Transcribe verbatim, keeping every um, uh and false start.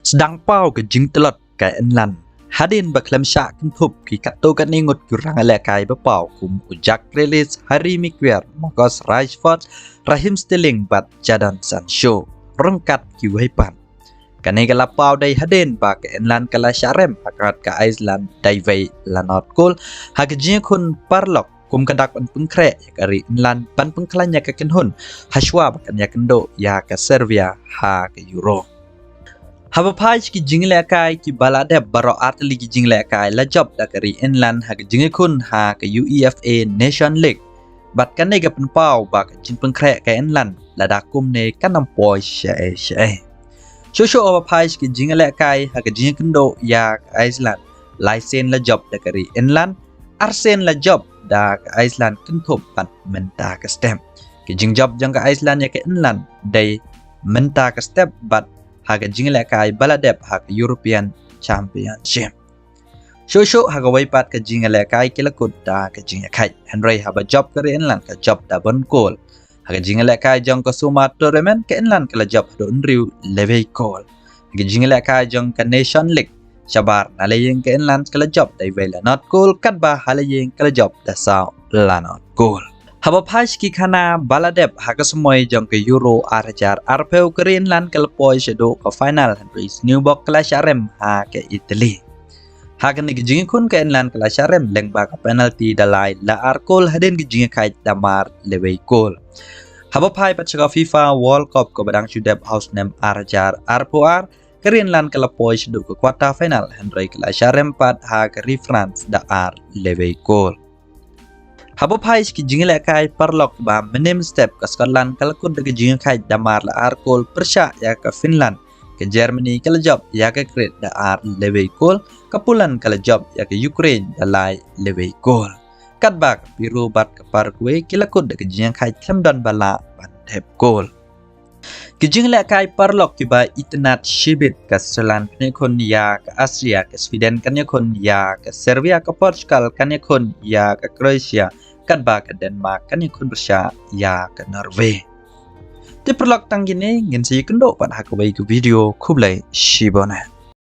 Sdang paw ka jingtlot ka England hadien ba khlem shah kynthup ki katto katne ngut ki rangïalehkai ba paw kum u Jack Grealish, Harry Maguire, Marcus Rashford, Raheem Sterling bad Jadon Sancho. Ryngkat kiwei pat. Kane ka la paw dei hadien ba ka England ka la shah rem ha ka Iceland da iwei la not goal ha ka jingïakhun paralok kum ka dak ban pynkhreh ïa ka ri England ban pynkhlaiñ ïa ka kynhun hashwa ba kan ïakynduh ïa ka Serbia ha ka Euro. Haba phai sha ki jingïalehkai kiba la dep, baroh artylli ki jingïalehkai la jop da ka ri England ha ka jingïakhun ha ka UEFA Nation League. Bad kane ka pynpaw ba ka jingpynkhreh ka England lada kumne kan ym poi shaei shaei. Shuh shuh haba phai sha ki jingïalehkai ha ka jingïakynduh ïa ka Iceland, lai sien la jop da ka ri England, ar sien la jop da ka Iceland kynthup bad mynta ka step. Ki jingjop jong ka Iceland ïa ka England dei mynta ka step bad ha ka jingïalehkai ba la dep ha ka European Championship. Shuh shuh ha kawei pat ka jingïalehkai ki la kut da ka jingïakhaid, hynrei haba jop ka ri England ka jop da bun goal. Ha ka jingïalehkai jong ka Summer Tournament ka England ka la jop haduh hynriew la wei goal. Ha ka jingïalehkai jong ka Nation League shabar na la ïing ka England ka la jop da iwei la not goal, katba ha la ïing ka la jop da saw la not goal. Haba phai sha ki khana ba la dep ha ka samoi jong ka Euro ar hajar arphew ka ri England ka la poi shaduh ka final, hynrei sniewbok ka la shah rem ha ka Italy. Ha kane ka jingïakhun ka England ka la shah rem lyngba ka penalty da lai la ar goal hadien ka jingïakhaid da mar la wei goal. Haba phai pat sha ka FIFA World Cup kaba dang shu dep ha u snem ar hajar arphew ar, ka ri England ka la poi shaduh ka quarter final, hynrei ka la shah rem pat ha ka ri France da ar la wei goal. Haba phai sha ki jingïalehkai paralok ba mynhynnin step, ka Scotland ka la kut da ka jingïakhaid da mar la ar goal pyrshah ïa ka Finland. Ka Germany ka la jop ïa ka Greece da ar la wei goal, ka Poland ka la jop ïa ka Ukraine da lai la wei goal. Katba ka Peru bad ka Paraguay ki la kut da ka jingïakhaid khlem don ba lah ban thep goal. Ki jingïalehkai paralok kiba itynnad shibit, ka Switzerland kan ïakhun ïa ka Austria, ka Sweden kan ïakhun ïa ka Serbia, ka Portugal kan ïakhun ïa ka Croatia, katba ka Denmark kan ïakhun pyrshah ïa ka Norway. Te paralok, tang kine, ngin sa ïakynduh pat ha kawei ka video. Khublei shibun.